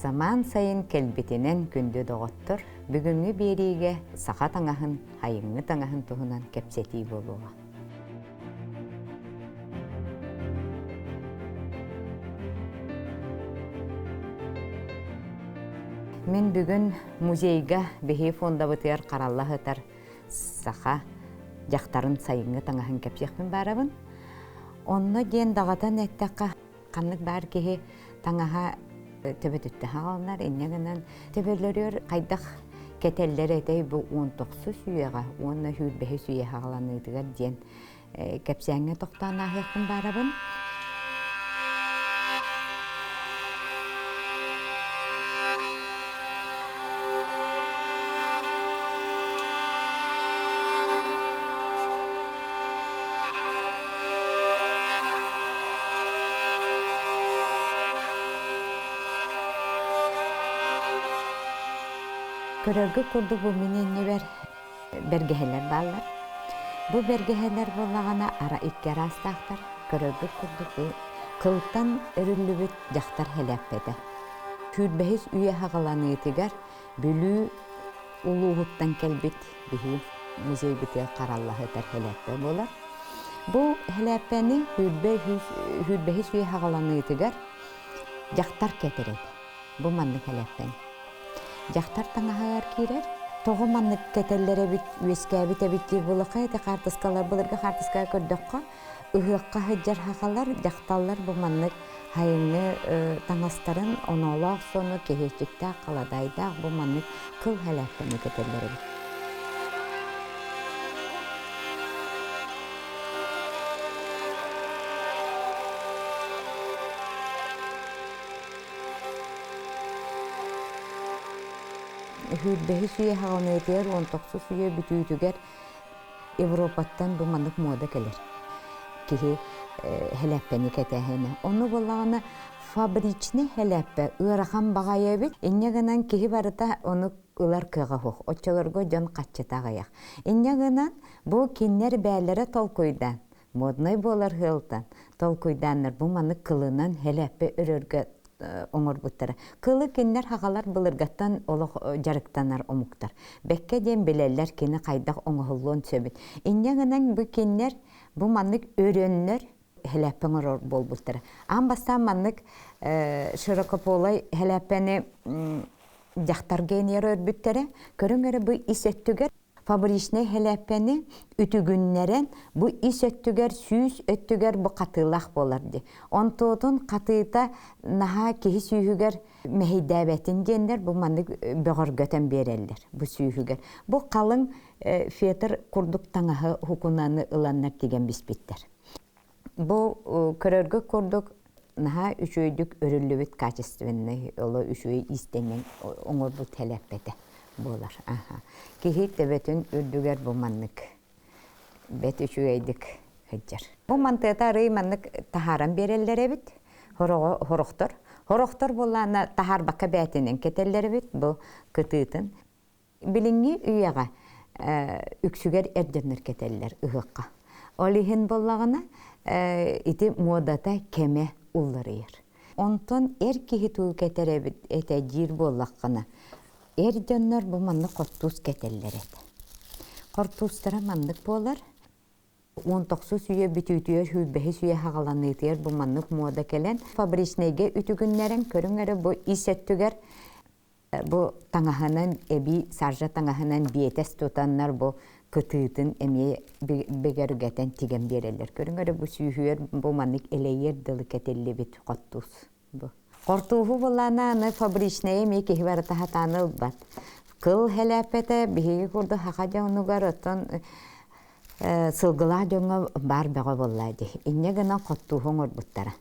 Самаан сайын кэлбитинэн күндү доҕоттор, бүгүҥҥү биэриигэ саха таҥаһын, айыҥҥы таҥаһын туһунан кэпсэтии буолуоҕа. Мин бүгүн музейга биһи фондабытыгар харалла сытар саха дьахтарын сайыҥҥы таҥаһын кэпсиэхпин баарабын. Онно диэн даҕатан эттэххэ, ханнык баар киһи таҥаһа төбөтүттэн хааланар, инньэ гынан төбөлөрүөр хайдах кэтэллэр этэй бу 19 үйэҕэ уонна 25 үйэ хааланыытыгар диэн кэпсээҥҥэ тохтоон ааһыахпын баарабын. Көрөргө курдук бу мин иннибэр бэргэһэлэр бааллар. Бу бэргэһэлэр буоллаҕына ара икки араастаахтар. Көрөргүт курдук бу кылтан өрүллүбүт дьахтар хэлээппэтэ. Сүүрбэһис үйэ хаҕаланыытыгар Бүлүү улууһуттан кэлбит биһи музейбытыгар хараллаһытар хэлээппэ буолар. Бу хэлээппэни сүүрбэһис үйэ хаҕаланыытыгар дьахтар кэтэр этэ. Бу маннык хэлээппэни. Дьахтар таҥаһыгар киирэр. Тоҕо маннык кэтэллэр эбит, үөскээбит эбит диир буоллахха, ити хаартыскалар былыргы хаартыскаҕа көрдөххө, ыһыахха сылдьар сахалар, дьахталлар бу маннык сайыҥҥы таҥастарын оноолоох сону, кэһиэччиктээх, халадаайдаах бу маннык кыл хэлээппэни кэтэллэр эбит. Сүүрбэһис үйэ хаҕыныытыгар 19 үйэ бүтүүтүгэр Европаттан бу маннык муода кэлэр. Киһи хэлээппэни кэтээһинэ. Ону буоллаҕына фабричный хэлээппэ ыарахан баҕайы эбит. Инньэ гынан киһи барыта ону ылар кыаҕа суох. Оччолорго дьон хаччыта аҕыйах. Инньэ гынан бу кинилэр бээлэрэ толкуйдаан, моднай буолар сыалтан толкуйдааннар бу маннык кылынан хэлээппэ өрөргө оҥорбуттара. Кылы кинилэр хаҕалар былыргаттан олох дьарыктанар омуктар. Бэккэ диэн билэллэр кини хайдах оҥоһуллуон сөбүн. Инньэ гынан бу кинилэр бу маннык өрөннөр хэлээппэ оҥорор буолбуттара. Аан бастаан маннык широкополай хэлээппэни дьахтар генийэр өрбүттэрэ. Көрүҥ эрэ бу ис өттүгэр Фабричнай хэлээппэни үтүгүннэрэн бу ис өттүгэр, сүүс өттүгэр бу хатыылаах буолар дии. Онтуотун хатыыта наһаа киһи сүүһүгэр мэһэйдээбэтин диэннэр бу маннык бөҕөргөтөн биэрэллэр бу сүүһүгэр. Бу халыҥ фетр курдук таҥаһы һукунаны ыланнар тигэн биспиттэр. Бу көрөргө курдук наһаа үчүгэйдик өрүллүбүт качественный оло үчүгэй иистэнньэҥ оҥорбут хэлэппэтэ буолар. Аха. Киһи төбөтүн үрдүгэр бу маннык бэт үчүгэйдик сылдьар. Бу мантыата арый маннык таһааран биэрэллэр эбит. Хорохтор. Хорохтор буоллаана таһаарбакка бээтинэн кэтэллэр эбит бу кытыытын. Билиҥҥи үйэҕэ үксүгэр эр дьоннор кэтэллэр ыһыахха. Ол иһин буоллаҕына ити муодата кэмэ уларыйар. Онтон эр киһи тугу кэтэр эбит этэ диир буоллаххына, эр дьоннор бу маннык хортуус кэтэллэр этэ. Хортуустара маннык буолар. 19 үйэ бүтүүтүгэр сүүрбэһис үйэ хаҕаланыытыгар бу маннык муода кэлэн фабричнайга үтүгүннэрэн көрүҥ эрэ бу ис өттүгэр Бу таҥаһынан эбии саржа таҥаһынан биэтэс тутаннар бу кытыытын эмиэ бигэргэтэн тигэн биэрэллэр. Көрүҥ эрэ бу сүүһүөр бу маннык элэйиэр дылы кэтиллибит хоттуус бу. Хортууһу булана аны фабричная эмиэ киһи барыта сатаан ылбат. Кыл хэлээппэтэ биһиги курдук саха дьонугар оттон сылгылаах дьоҥҥо баар бөҕө буолла дии. Инньэ гынан хоттууһу оҥорбуттара.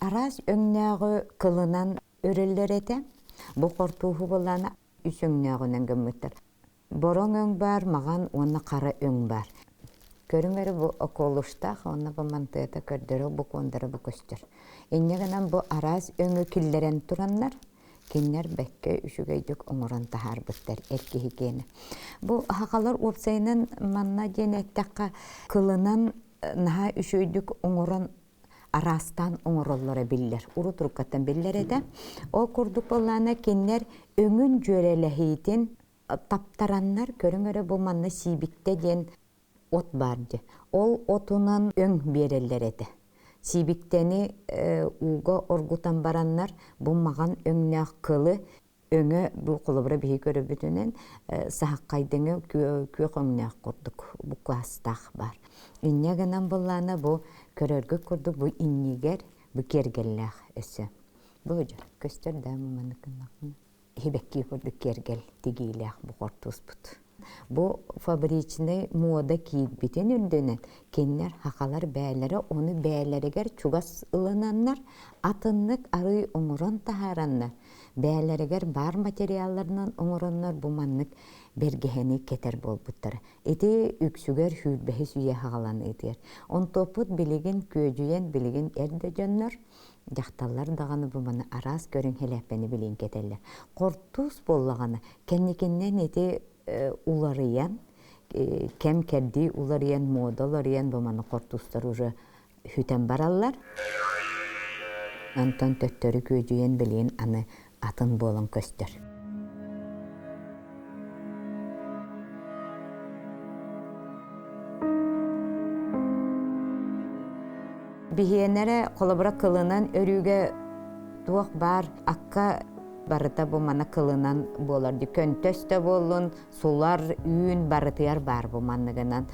Араас өҥнөөҕү кылынан өрөллөр этэ. Бу хортууһу булан үс өҥнөөҕүнэн гыммыттар. Бороҥ өҥ баар, маҕан уонна хара өҥ баар. Көрүҥ эрэ бу околуштаах уонна бу мантыата көрдөрө бу куондара бу көстөр. Инньэ гынан бу араас өҥү киллэрэн тураннар, кинилэр бэккэ үчүгэйдик оҥорон таһаарбыттар эр киһи киэнэ. Бу сахалар уопсайынан манна диэн эттэххэ, кылынан наһаа үчүгэйдик оҥорон. араастаан оҥороллоро биллэр. Урут уруккаттан биллэр этэ. Ол курдук буоллаҕына кинилэр өҥүн дьүөрэлэһиитин таптараннар көрүҥ эрэ бу манна сиибиктэ диэн от баар дьэ. Ол отунан өҥ биэрэллэр этэ. Сиибиктэни ууга оргутан бараннар бу маҕан өҥнөөх кылы өҥө бу холобура биһи көрөбүтүнэн саһаххайдыҥы күөх өҥнөөх курдук буккаастаах баар. Инньэ гынан быллаана бу көрөргө курдук бу иннигэр бу киэргэллээх өссө. Бу көстөр да маннык гыннахпына Хибэкки курдук киэргэл тигиилээх бу хортууспут. Бу фабричнай муода киирбитин үрдүнэн кинилэр хахалар бээлэрэ ону бээлэригэр чугас ылынаннар атыннык арыы оҥорон таһаараннар бээлэригэр баар материалларынан оҥороннор бу маннык бэргэһэни кэтэр буолбуттара. Ити үксүгэр сүүрбэһис үйэ хаҕаланыытыгар. Онтуоппут билигин күөдьүйэн билигин эр да дьоннор Дьахталлар даҕаны бу маны араас көрүҥ хэлээппэни билин кэтэллэр. Хортуус буоллаҕына, кэнникиннэн ити уларыйан, кэм-кэрдии уларыйан, муода уларыйан бу маны хортуустар уже сүтэн бараллар. Онтон төттөрү күөдьүйэн билигин аны атын буолан көстөр. Биһиэнэрэ холобура кылынан өрүүгэ туох баар акка барыта бу мана кылынан буолар ди көнтөс да буоллун сулар үүн барытыгар баар бу манныгынан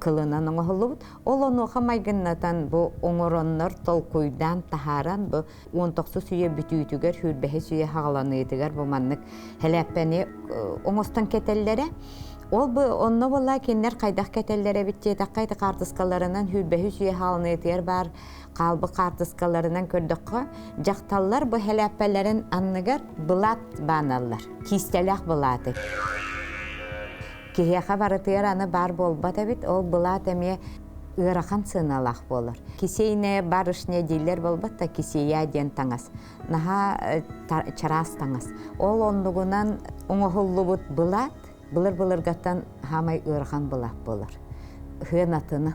кылынан оҥоһуллубут ол онуоха майгыннатан бу оҥороннор толкуйдаан таһааран бу он тохсус үйэ бүтүүтүгэр сүүрбэһис үйэ хаҕаланыытыгар бу маннык хэлээппэни оҥостон кэтэллэрэ ол бу онно буолла кинилэр хайдах кэтэллэр эбит диэтэххэ ити хаартыскаларынан сүүрбэһис үйэ хаалыныытыгар баар хаалбыт хаартыскаларынан көрдөххө дьахталлар бу хэлээппэлэрин анныгар былаат бааналлар киистэлээх былааты киһиэхэ барытыгар аны баар буолбат эбит ол былаат эмиэ ыарахан сыаналаах буолар. Кисейная барышня дииллэр буолбат да кисея диэн таҥас. Наһаа чараас таҥас. Ол оннугунан оҥоһуллубут былаат былыр-былыргаттан хаамай ыарахан былаат буолар. Сыанатына.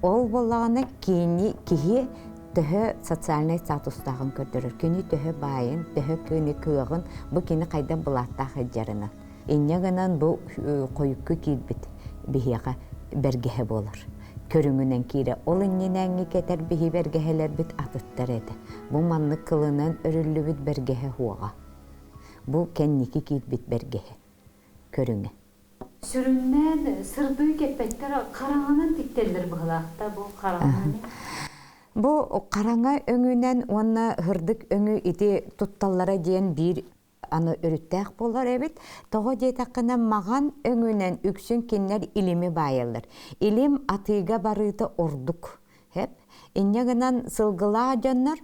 Ол буоллаҕына кини киһи төһө социальнай статустааҕын көрдөрөр. Кини төһө баайын, төһө кини кыаҕын, бу кини хайдах былааттаах сылдьарынан. Инньэ гынан бу хойукку киирбит биһиэхэ бэргэһэ буолар. Көрүҥүнэн киирэ. Ол иннинээҥҥи кэтэр биһи бэргэһэлэрбит атыттар этэ. Бу маннык кылынан өрүллүбүт бэргэһэ уоҕа. Бу кэнники киирбит бэргэһэ көрүҥэ. Сүрүннээн сырдыы кэппэттэр хараҥанан тиктэллэр быһылаахта бу хараҥаны. Бу хараҥа өҥүнэн уонна һырдык өҥү ити тутталлара диэн биир аны өрүттээх буолар эбит. Тоҕо диэтэххинэ, маҕан өҥүнэн үксүн кинилэр илими баайаллар. Илим атыыга барыыта ордук. Хэп. Инньэ гынан сылгылаах дьоннор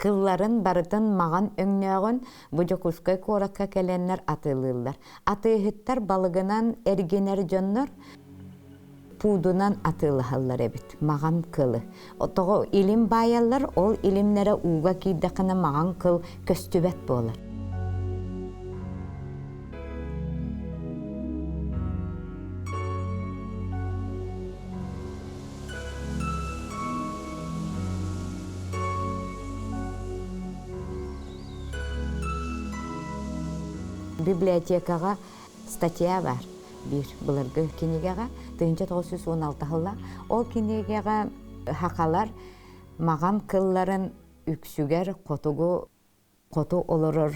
кылларын барытын маҕан өҥнөөҕүн бу Дьокуускай куоракка кэлэннэр атыылыыллар. Атыыһыттар балыгынан эргинэр дьоннор пуудунан атыылаһаллар эбит маҕан кылы. Тоҕо илим баайаллар, ол илимнэрэ ууга киирдэххинэ маҕан кыл көстүбэт буолар. Библиотекаҕа статья баар биир былыргы кинигэҕэ 1916 сылла ол кинигэҕэ хахалар маҕан кылларын үксүгэр хотугу хоту олорор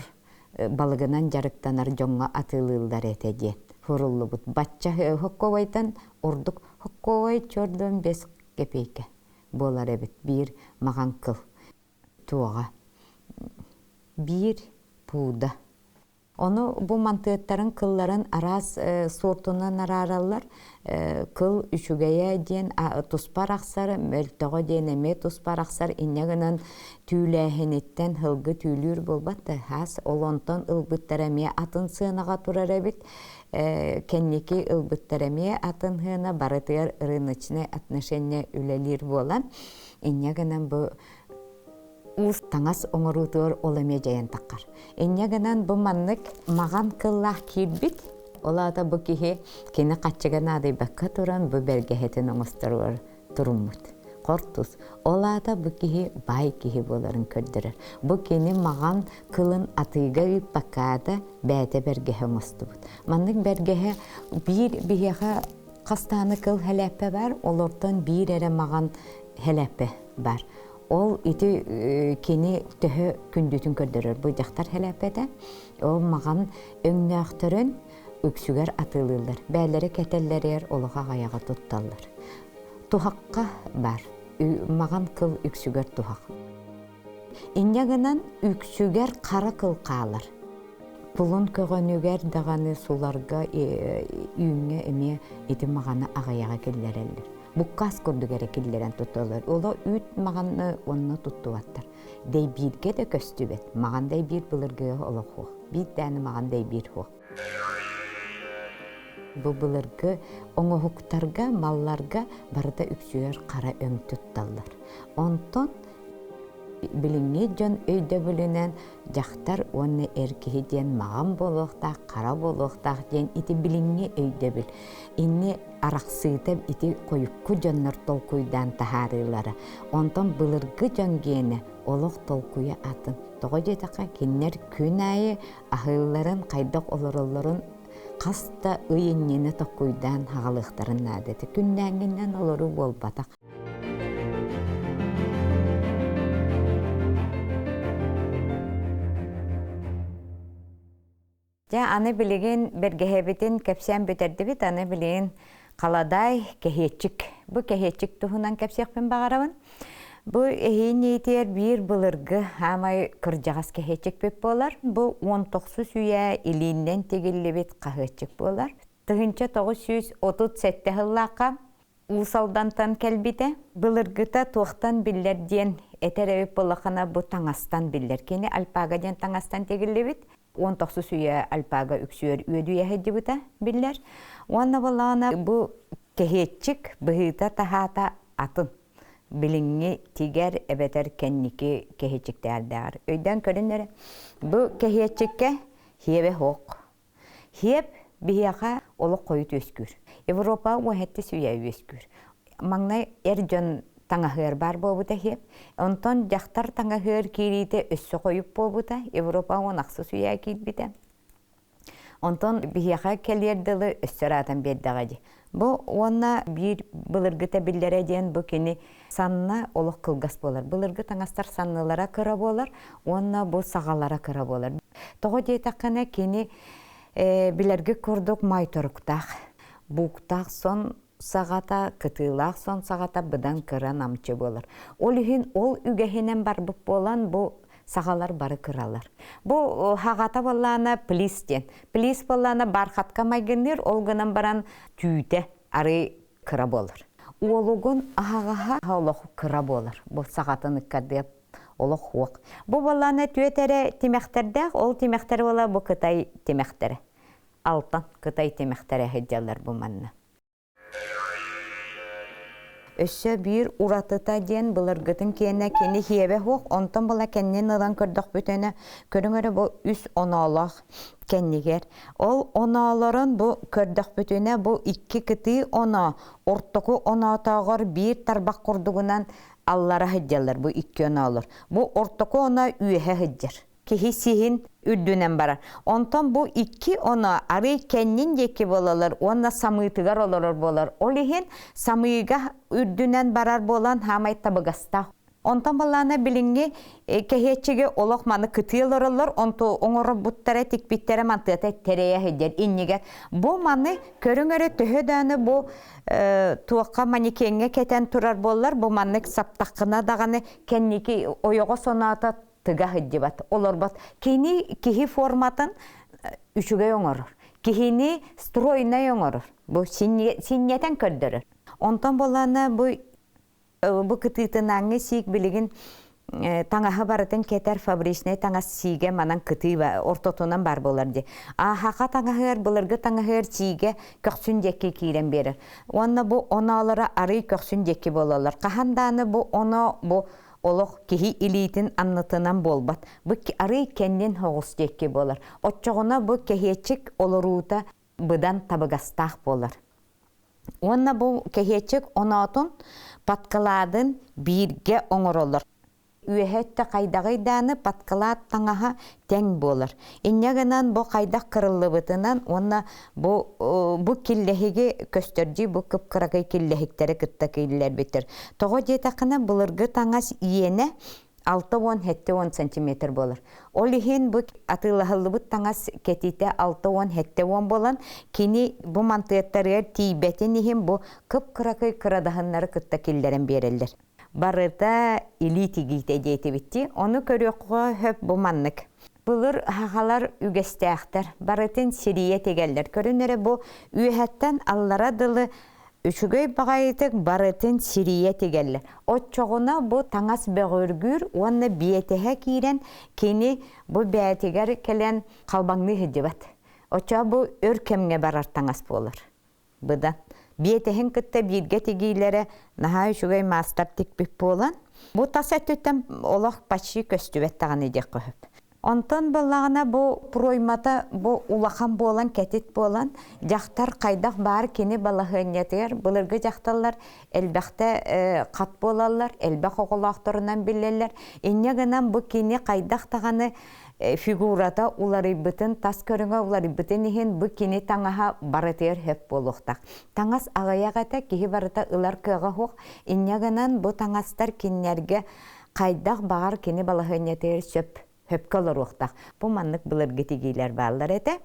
балыгынан дьарыктанар дьоҥҥо атыылыыллар этэ диэн суруллубут бачча хокковайтан ордук хокковай чордон бес кэпиэйкэ буолар эбит биир маҕан кыл туоҕа биир пууда Ону бу мантыаттарын кылларын араас суортунан араараллар. Кыл үчүгэйэ диэн туспа арахсар, мөлтөҕө диэн эмиэ туспа арахсар. Инньэ гынан түүлээһиниттэн һылгы түүлүүр буолбат да, хаас ол онтон ылбыттара эмиэ атын сыанаҕа турар эбит. Кэнники ылбыттара эмиэ атын сыана, барытыгар рыночнай отношение үлэлиир буолан, инньэ гынан бу уус таҥас оҥоруутугар ол эмиэ дьайан таххар. Инньэ гынан бу маннык маҕан кыллаах киирбит, ол аата бу киһи кини хаччыга наадыйбакка туран бу бэргэһэтин оҥосторугар туруммут. Хортус. Ол аата бу киһи баай киһи буоларын көрдөрөр. Бу кини маҕан кылын атыыга ыыппаккаата бэйэтэ бэргэһэ оҥостубут. Маннык бэргэһэ биир биһиэхэ хастааны кыл хэлээппэ бар, олортон биир эрэ маҕан хэлээппэ бар. Ол ити кини төһө күндүтүн көрдөрөр. Бу дьахтар хэлээппэтэ. Ол маҕан өҥнөөхтөрүн үксүгэр атыылыыллар. Бээлэри кэтэллэригэр олох аҕайаҕа тутталлар. Туһахха бар. Маҕан кыл үксүгэр туһах. Инньэ гынан үксүгэр хара кыл хаалар. Кулун көҕөнүгэр даҕаны суларга үүҥҥэ эмиэ ити маҕаны аҕыйаҕа киллэрэллэр. Буккаас курдук эрэ киллэрэн тутталлар. Оло үүт маҕаны онно туттубаттар. Дэйбииргэ да көстүбэт. Маҕан дэйбиир былыргыга олох суох. Биир дааны маҕан дэйбиир суох. Бу былыргы оҥоһуктарга, малларга барыта үксүгэр хара өҥ тутталлар. Онтон билиҥҥи дьон өйдөбүлүнэн дьахтар уонна эр киһи диэн маҕан буолуохтаах, хара буолуохтаах диэн ити билиҥҥи өйдөбүл. Инни арахсыыта ити хойукку дьоннор толкуйдаан таһаарыылара. Онтон былыргы дьон гиэнэ олох толкуйа атын. Тоҕо диэтэххэ, кинилэр күн аайы аһыылларын, хайдах олороллорун хас да ый иннинэ токкуйдаан хаҕалыахтарын наада этэ. Күннээҥҥинэн олоруу буолбатах. Дьэ, аны билигин бэргэһэбитин кэпсээн бүтэрдибит. Аны билигин халадаай кэһиэччик. Бу кэһиэччик туһунан кэпсиэхпин баҕарабын. Бу эһиин иитиэр биир былыргы хаамай кырдьаҕас кэһиэччикпит буолар. Бу 19 үйэ илииннэн тигиллибит хаһыаччык буолар. 1937 сыллаахха Уус Алдантан кэлбитэ. Былыргыта туохтан биллэр диэн этэр эбит буоллахына бу таҥастан биллэр. Кини альпага диэн таҥастан тигиллибит. 19 үйэ альпага үксүөр үөдүйэ сылдьыбыта биллэр. Уонна буоллаҕына бу кэһиэччик быһыыта-таһаата атын. Билиҥҥи тигэр эбэтэр кэнники кэһиэччиктээрдээҕэр. Өйдөөн көрүн эрэ. Бу кэһиэччиккэ хиэбэ суох. Хиэп биһиэхэ олох хойут үөскүүр. Европа уоһэттис үйэ үөскүүр. Маҥнай эр дьон таҥаһыар баар буолбута хиэп. Онтон дьахтар таҥаһыар киириитэ өссө хойут буолбута. Европа 16 үйэ киирбитэ. Онтон биһиэхэ кэлиэр дылы өссө ыраатан биэрдэҕэ дии. Бу уонна биир былыргыта биллэрэ диэн бу кини санна олох кылгас буолар. Былыргы таҥастар саннылара кыра буолар уонна бу саҕалара кыра буолар. Тоҕо диэтэххинэ кини билэргит курдук май торуктаах, бууктаах сон саҕата, кытыылаах сон саҕата быдан кыра намчы буолар. Ол иһин ол үгэһинэн барбыт буолан бу саҕалар бары кыралар. Бу хаҕата буоллаана плис диэн. Плис буоллаана бархатка майгынныыр, ол гынан баран түүтэ арый кыра буолар. Уолугун аһаҕаһа олох кыра буолар. Бу саҕатын ыккардыап олох хуох. Бу буоллаана түөт эрэ тимэхтэрдээх, ол тимэхтэр буола бу Кытай тимэхтэрэ. Алтан Кытай тимэхтэрэ сылдьаллар бу манна. Өссө биир уратыта диэн былыргытын киэнэ кини хиэбэ суох, онтон була кэннин ылан көрдөхпүтүнэ, көрүҥ эрэ бу үс оноолоох кэннигэр. Ол оноолорун бу көрдөхпүтүнэ бу икки кытыы оноо, ортоку оноотооҕор биир тарбах курдугунан аллара сылдьаллар бу икки оноолор. Бу ортоку оноо үөһэ сылдьар. Киһи сиһин үрдүнэн барар. Онтон бу икки оно арый кэннин диэки буолалар уонна самыытыгар олорор буолар. Ол иһин самыыга үрдүнэн барар буолан хаамай табыгастаах. Онтон балаана билиҥҥи кэһиэччиги олох маны кытыы олороллор, онту оҥорбуттара, тикпиттэрэ мантыата тэрэйэ сылдьар иннигэр. Бу маны көрүҥ эрэ төһө даҕаны бу туохха манекеҥҥэ кэтэн турар буоллар, бу маннык саптаххына даҕаны кэнники ойоҕос оноото тыга сылдьыбат, олорбот. Кини киһи форматын үчүгэй оҥорор. Киһини стройнай оҥорор. Бу синньэтэн көрдөрөр. Онтон буоллаана бу бу кытыытынааҥҥы сиик билигин таҥаһы барытын кэтэр фабричнай таҥас сиигэ манан кытыы ортотунан бар буолар дии. Ааһаха таҥаһыар былыргы таҥаһыар сиигэ көхсүн диэки киирэн биэрэр. Уонна бу оноолоро арый көхсүн диэки буолаллар. Хаһан дааны бу оно бу олох киһи илиитин аннытынан буолбат. Бу арый кэннин соҕус диэки буолар. Оччоҕуна бу кэһиэччик олоруута быдан табыгастаах буолар. Уонна бу кэһиэччик оноотун подкладын бииргэ оҥороллор. Үөһэ өттө хайдаҕый дааны подклад таҥаһа тэҥ буолар. Инньэ гынан бу хайдах кырыллыбытынан уонна бу бу киллэһиги көстөрдүү бу кып-кыракый киллэһиктэри кытта киллэрбиттэр. Тоҕо диэтэххинэ былыргы таҥас иэнэ 60-70 сантиметр буолар. Ол иһин бу атыылаһыллыбыт таҥас кэтитэ 60-70 буолан, кини бу мантыаттарыгар тиийбэтин иһин бу кып-кыракый кырадаһыннары кытта киллэрэн биэрэллэр. Барыта илии тигиитэ диэтибиттии, ону көрүөххэ сөп бу маннык. Былыр сахалар үгэстээхтэр, барытын сирийэ тигэллэр. Көрүн эрэ бу үөһэттэн аллара дылы үчүгэй баҕайытык барытын сирийэ тигэллэр. Оччоҕуна бу таҥас бөҕөргүүр уонна биэтэһэ киирэн кини бу бээтигэр кэлэн халбаҥныы сылдьыбат. Оччоҕо бу өр кэмҥэ барар таҥас буолар. Быдан. Биэтэһин кытта бииргэ тигиилэрэ наһаа үчүгэй маастар тикпит буолан, бу тас өттүттэн олох почти көстүбэт даҕаны диэххэ сөп. Онтон буоллаҕына бу проймата бу улахан буолан кэтит буолан дьахтар хайдах баар кини балаһыанньатыгар былыргы дьахталлар элбэхтэ хат буолаллар, элбэх оҕолоохторунан биллэллэр. Инньэ гынан бу кини хайдах даҕаны фигурата уларыйбытын, тас көрүҥэ уларыйбытын иһин бу кини таҥаһа барытыгар сөп буолуохтаах. Таҥас аҕыйах этэ, киһи барыта ылар кыаҕа суох. Инньэ гынан бу таҥастар кинилэргэ хайдах баҕар кини балаһыанньатыгар сөп сөпкө олоруохтаах. Бу маннык былыргы тигиилэр бааллар этэ.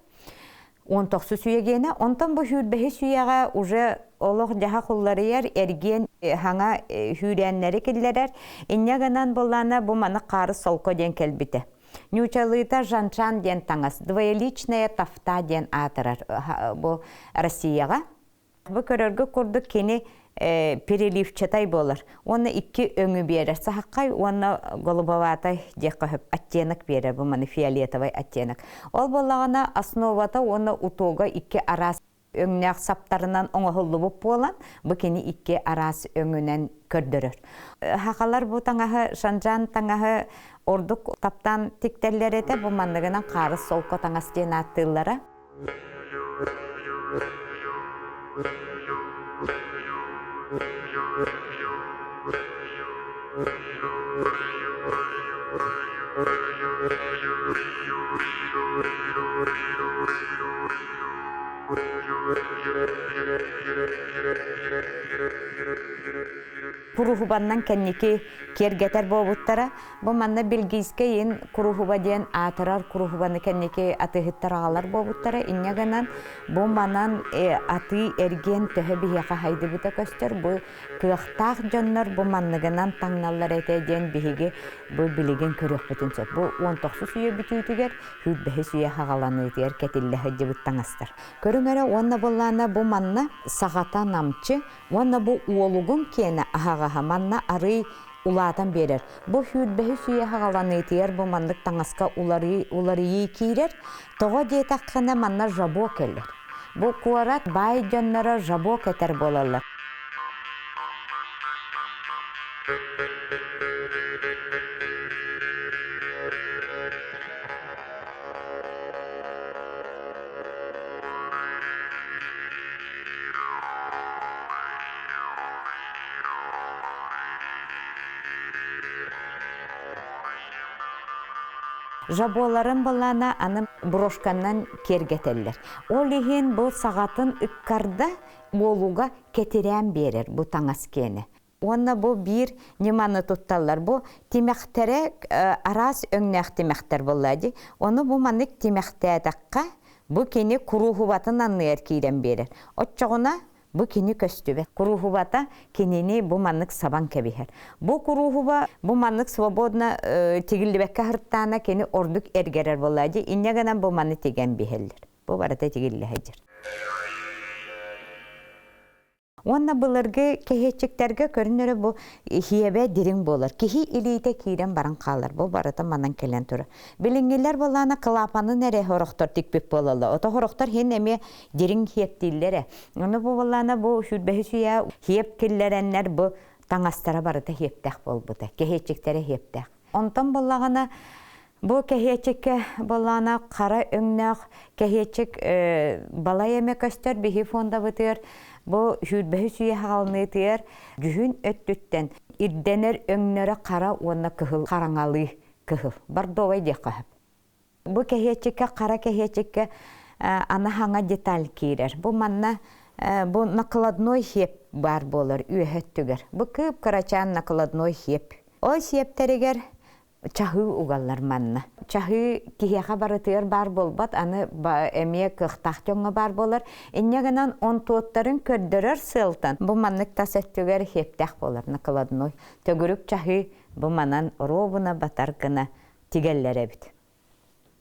Он тохсус үйэ гиэнэ. Онтон бу сүүрбэһис үйэҕэ уже олох дьаһах уларыйар, эргиэн хаҥа сүүрээннэри киллэрэр. Инньэ гынан буоллаана бу маны хаары солко диэн кэлбитэ. Ньуучалыыта жанчан диэн таҥас, двоеличная тафта диэн аатырар бу Россияҕа. Бу көрөргө курдук кини переливчатай буолар. Уонна икки өҥү биэрэр. Сахаххай уонна голубоватай диэххэ сөп оттенок биэрэр бу маны фиолетовай оттенок. Ол буоллаҕына основата уонна утуга икки араас өҥнөөх саптарынан оҥоһуллубут буолан, бу кини икки араас өҥүнэн көрдөрөр. Хахалар бу таҥаһы, шанжан таҥаһы ордук таптаан тиктэллэр этэ. Бу манныгынан хаарыс солко таҥас диэн ааттыыллара. Куруһубаннан кэнники киэргэтэр буолбуттара. Бу манна Бельгийскэй ин куруһуба диэн аатырар куруһубаны кэнники атыыһыттар аҕалар буолбуттара. Инньэ гынан бу манан атыы эргиэн төһө биһиэхэ хайдыбыта көстөр. Бу кыахтаах дьоннор бу манныгынан таҥналлар этэ диэн биһиги бу билигин көрүөхпүтүн сөп. Бу 19 үйэ бүтүүтүгэр, 25 үйэ хаҕаланыытыгар кэтиллэ сылдьыбыт таҥастар. Көрүҥ эрэ уонна былаана бу манна саҕата намчы уонна бу уолугун киэнэ аһаҕаһа манна арый улаатан биэрэр. Бу сүүрбэһис үйэ хаҕаланыытыгар бу маннык таҥаска уларыйыы киирэр. Тоҕо диэтэххинэ манна жабо кэлэр. Бу куорат баай дьонноро жабо кэтэр буолаллар. Жаболарын былаана аны брошканан киэргэтэллэр. Ол иһин бу саҕатын ыккарда буолуга кэтирээн биэрэр бу таҥас киэнэ. Уонна бу биир ньыманы тутталлар. Бу тимэхтэрэ араас өҥнөөх тимэхтэр буолла дии. Ону бу маннык тимэхтээтэххэ, бу кини куруһубатын анныгар киирэн биэрэр. Оччоҕуна бу кини көстүбэт. Куруһубата кинини бу маннык сабан кэбиһэр. Бу куруһуба бу маннык свободно тигиллибэккэ сырыттаана кини ордук эргэрэр буолла дии. Инньэ гынан бу маны тигэн биһэллэр. Бу барыта тигиллэ сылдьар. Уонна былыргы кэһиэччиктэргэ көрүнэрэ бу иһиэбэ дириҥ буолар. Киһи илиитэ киирэн баран хаалар. Бу барыта манан кэлэн турар. Билиҥҥилэр буоллаана кылаапанын эрэ хорохтор тикпит буолаллар. Ото хорохтор хин эмиэ дириҥ хиэптииллэр ээ. Ону бу буоллаана бу сүүрбэһис үйэ хиэп киллэрэннэр бу таҥастара барыта хиэптээх буолбута. Кэһиэччиктэрэ хиэптээх. Онтон буоллаҕына Бу кэһиэчиккэ буоллаҕына хара өҥнөөх кэһиэчик балай эмэ көстөр биһи фондабытыгар бу сүүрбэһис үйэ хаалыныытыгар дьүһүн өттүттэн ирдэнэр өҥнөрө хара уонна кыһыл хараҥалыы кыһыл бордовай диэххэ сөп. Бу кэһиэчиккэ хара кэһиэчиккэ аны хаҥа деталь киирэр. Бу манна бу накладной хиэп баар буолар үөһэ өттүгэр. Бу кып-кырачаан накладной хиэп. Ол сиэптэригэр чаһыы угаллар манна. Чаһыы киһиэхэ барытыгар баар буолбат, аны эмиэ кыахтаах дьоҥҥо баар буолар. Инньэ гынан онтуоттарын көрдөрөр сыалтан бу маннык тас өттүгэр хиэптээх буолар накладной. Төгүрүк чаһыы бу манан оруобуна батар гына тигэллэр эбит.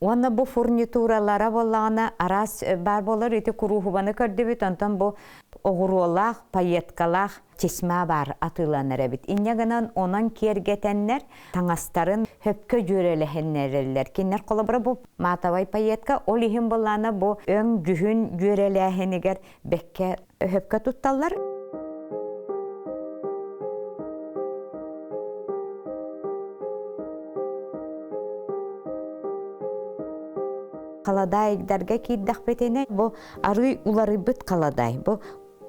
Уонна бу фурнитуралара буоллаҕына араас баар буолар ити куруһубаны көрдүбүт, онтон бу оҕуруолаах, пайеткалаах чесма баар атыыланар эбит. Инньэ гынан онон киэргэтэннэр таҥастарын хөпкө дьүөрэлэһиннэрэллэр. Кинилэр холобура бу матовай пайетка, ол иһин былаана бу өҥ дьүһүн дьүөрэлээһинигэр бэккэ хөпкө тутталлар. Халадаайдарга киирдэхпитинэ, бу арыы уларыйбыт халадаай. Бу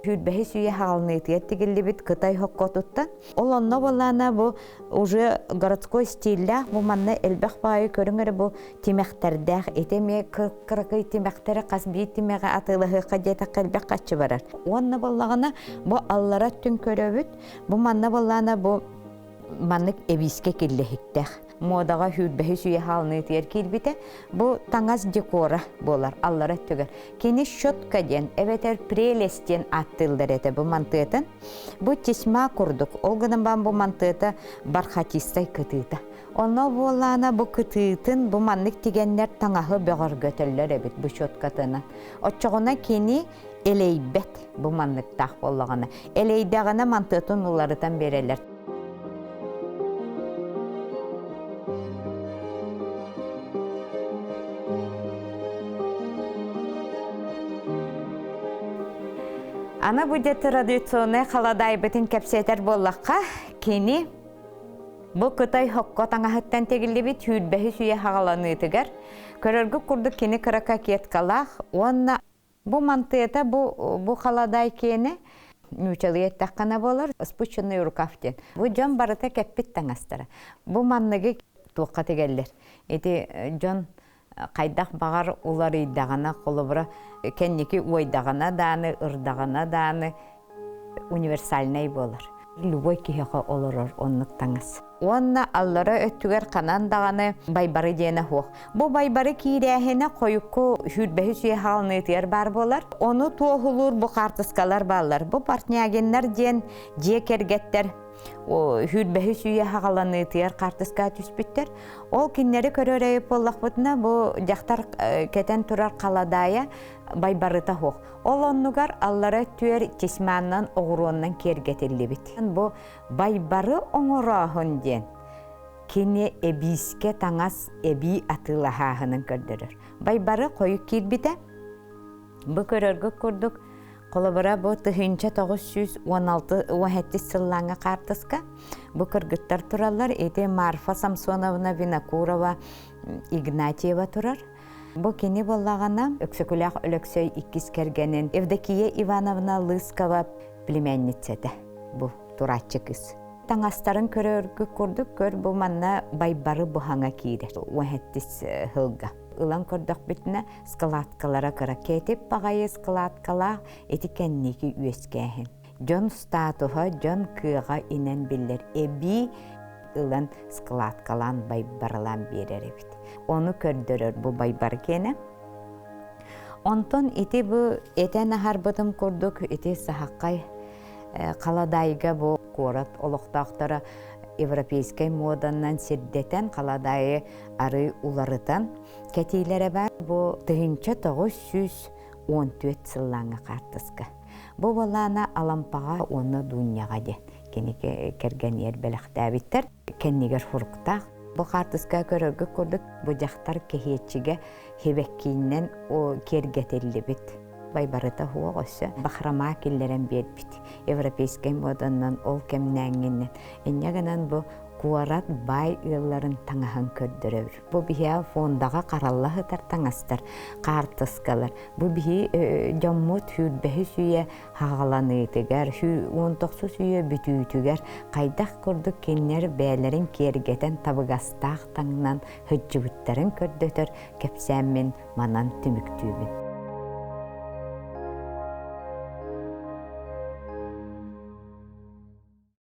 сүүрбэһис үйэ хаалыныытыгар тигиллибит Кытай хоккотуттан. Ол онно буоллаана бу уже городской стиллээх бу манна элбэх баайы көрүҥ эрэ бу тимэхтэрдээх ити эмиэ кыракый тимэхтэри хас биир тимэҕи атыылаһыахха диэтэххэ элбэх хаччы барар. Уонна буоллаҕына бу аллара өттүн көрөбүт. Бу манна буоллаана бу маннык эбиискэ киллэһиктээх. Муодаҕа сүүрбэһис үйэ хаалыныытыгар киирбитэ. Бу таҥас декора буолар аллара өттүгэр. Кини щетка диэн эбэтэр прелесть диэн ааттыыллар этэ бу мантыатын. Бу тесьма курдук. Ол гынан баран бу мантыата бархатистай кытыыта. Онно буоллаана бу кытыытын бу маннык тигэннэр таҥаһы бөҕөргөтөллөр эбит бу щеткатынан. Оччоҕуна кини элэйбэт бу манныктаах буоллаҕына. Элэйдэҕинэ мантыатын уларытан биэрэллэр. Аны бу дьэ традиционнай халадаайбытын кэпсэтэр буоллахха, кини бу Кытай хокко таҥаһыттан тигиллибит сүүрбэһис үйэ хаҕаланыытыгар көрөргүт курдук кини кыра кокеткалаах уонна Бу мантыата бу бу халадаай киэнэ нуучалыы эттэххинэ буолар спущенный рукав диэн. Бу дьон барыта кэппит таҥастара. Бу манныгы туохха тигэллэр. Ити дьон хайдах баҕар уларыйдаҕына, холобура кэнники уойдаҕына дааны, ырдаҕына дааны универсальнай буолар. Любой киһиэхэ олорор оннук таҥас. Уонна аллара өттүгэр ханан даҕаны байбары диэнэ суох. Бу байбары киирээһинэ хойукку сүүрбэһис үйэ хаалыныытыгар баар буолар. Ону туоһулуур бу хаартыскалар бааллар. Бу Портнягиннар диэн дьиэ кэргэттэр сүүрбэһис үйэ хаҕаланыытыгар хаартыска түспүттэр. Ол кинилэри көрөр эбит буоллахпытына, бу дьахтар кэтэн турар халадаайа байбарыта суох. Ол оннугар аллара өттүгэр тесьманнан оҕуруоннан киэргэтиллибит. Бу байбары оҥорооһун диэн кини эбиискэ таҥас эбии атыылаһааһынын көрдөрөр. Байбары хойут киирбитэ. Бу көрөргүт курдук холобура бу 1916 сыллааҥҥа хаартыска бу кыргыттар тураллар. Ити Марфа Самсоновна Винокурова Игнатьева турар. Бу кини буоллаҕына Өксөкүлээх Өлөксөй иккис кэргэнин Евдокия Ивановна Лыскова племянница этэ бу турааччы кыыс. Таҥастарын көрөргө курдук көр бу манна байбары буһаҥа киирэр уоһэттис сылга. Ылан көрдөхпүтүнэ складкалара кыра кэтип баҕайы складкалаах ити кэнники үөскээһин. Дьон статуһа, дьон кыаҕа инэн биллэр эбии ылан складкалаан байбаралаан биэрэр эбит. Ону көрдөрөр бу байбар киэнэ. Онтон ити бу этэн аһарбытым курдук ити саһаххай халадаайга бу куорат олохтоохторо европейскай муоданан сирдэтэн халадаайы арыы уларытан кэтиилэрэ баар. Бу 1914 сыллааҥҥы хаартыска. Бу балаана Алампаҕа уонна Дуунньаҕа диэн кини кэргэниэр бэлэхтээбиттэр. Кэннигэр суруктаах. Бу хаартыска көрөргө курдук бу дьахтар кэһиэччигэ хибэккииннэн киэргэтиллибит. Байбарыта суох өссө бахрама киллэрэн биэрбит. Европейскай моданан ол кэмнээҥҥинэн. Инньэ гынан бу Куорат баай ыалларын таҥаһын көрдөрөбүт. Бу биһиэхэ фондаҕа харалла сытар таҥастар, хаартыскалар. Бу биһи дьоммут сүүрбэһис үйэ хаҕаланыытыгар, 19 үйэ бүтүүтүгэр хайдах курдук кинилэр бэйэлэрин киэргэтэн табыгастаах таҥнан сылдьыбыттарын көрдөтөр кэпсээммин манан түмүктүүбүн.